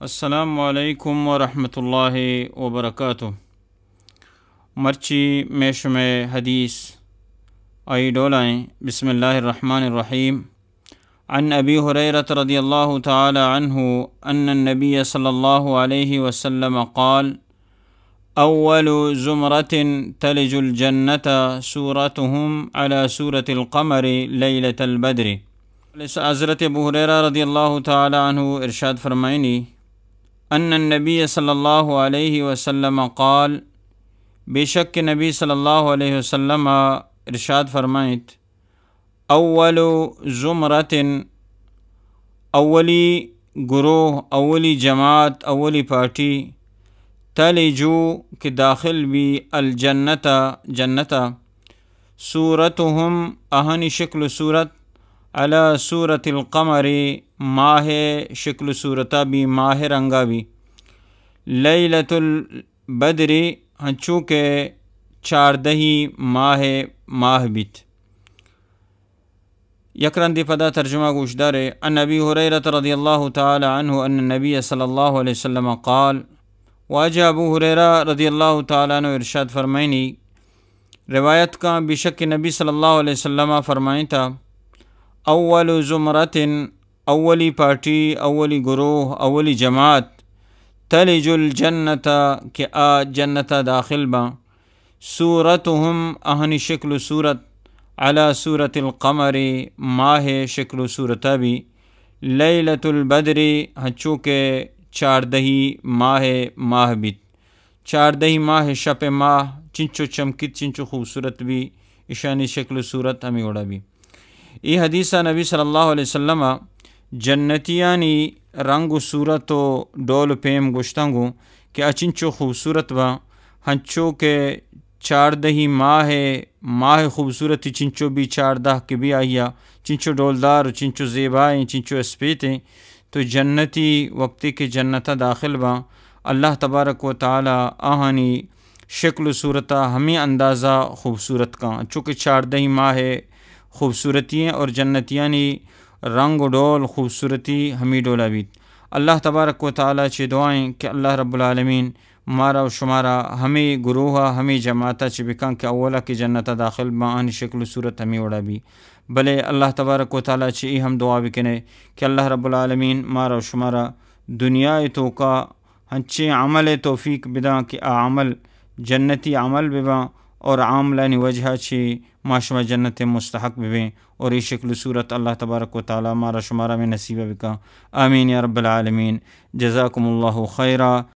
السلام علیکم ورحمۃ اللہ وبرکاتہ۔ مرچی مئے شمئے حدیث آئی ڈولائیں۔ بسم اللہ الرحمن الرحیم۔ عن ابی ہریرۃ رضی اللہ تعالی عنہ ان النبی صلی اللہ علیہ وسلم قال: اول زمرۃ تلج الجنۃ صورتہم علی صورۃ القمر لیلۃ البدر۔ حضرت ابو ہریرہ رضی اللہ تعالی عنہ ارشاد فرمائنی، ان النبی صلی اللہ علیہ وسلم قال، بے شک کہ نبی صلی اللہ علیہ وسلم ارشاد فرمائیت، اول زمرۃ، اولی گروہ، اولی جماعت، اولی پارٹی، تلج، کہ داخل بی، الجنۃ، جنتا، صورتہم، آہانی شکل و صورت، علی صورۃ القمر، ماہ شکل و صورتا بی، ماہ رنگا بی، لیلۃ البدر، ہنچو کہ چاردہی ماہ، ماہ بیت۔ یک رندے پدا ترجمہ گوش دارے۔ عن ابی ہریرہ رضی اللہ تعالی عنہ ان النبی صلی اللہ علیہ وسلم قال، واجہ ابو ہریرہ رضی اللہ تعالی عنہ ارشاد فرمائنی، روایت کاں، بے شک نبی صلی اللہ علیہ وسلم فرمائنتا، اول زمرۃ، اولی پارٹی، اولی گروہ، اولی جماعت، تلج الجنۃ، کہ آ جنتا داخل باں، صورتہم، آہانی شکل و صورت، علی صورۃ القمر، ماہ شکل و صورتا بی، لیلۃ البدر، ہنچو کہ چاردہی ماہ، ماہ بیت۔ چاردہی ماہ شپ ماہ چنچو چمکیت، چنچو خوبصورت بی، اشانی شکل و صورت ہمے وڑا بی۔ اے حدیثا نبی صلی اللہ علیہ وسلم جنتیانی رنگ و صورت و ڈول و پیم گوشتنگو کہ آ چنچو خوبصورت باں، ہنچو کہ چاردہی ماہ، ماہ خوبصورتی چنچو بی، چاردہ کہ بی آئیا چنچو ڈولدار و چنچو زیبائیں، چنچو اسپیتیں، تو جنتی وقتی کہ جنتا داخل باں، اللہ تبارک و تعالی آہانی شکل و صورتا ہمے اندازہ خوبصورت کاں، چونکہ چاردہی ماہ خوبصورتی ہیں اور جنتیانی رنگ و ڈول خوبصورتی ہمے ڈولا بیت۔ اللہ تبارک و تعالی چہ دعائیں کہ اللہ رب العالمین مارا و شمارا ہمے گروہ ء، ہمے جماعت ء چہ بکن کہ اولا کہ جنت ء داخل باں، آنی شکل و صورت ہمے وڑا بی۔ بلے اللہ تبارک و تعالی چہ اے ہم دعا بکنے کہ اللہ رب العالمین مارا و شمارا دنیا ء توکا ہنچیں عمل ء توفیق بداں کہ آ عمل جنتی عمل بباں اور آ عملانی وجہ چہ ما شما جنت ء مستحق ببیں اور اے شکل و صورت اللہ تبارک و تعالی مارا شمارا میں نصیب بکاں۔ آمین یا رب العالمین۔ جزاکم اللہ خیرا۔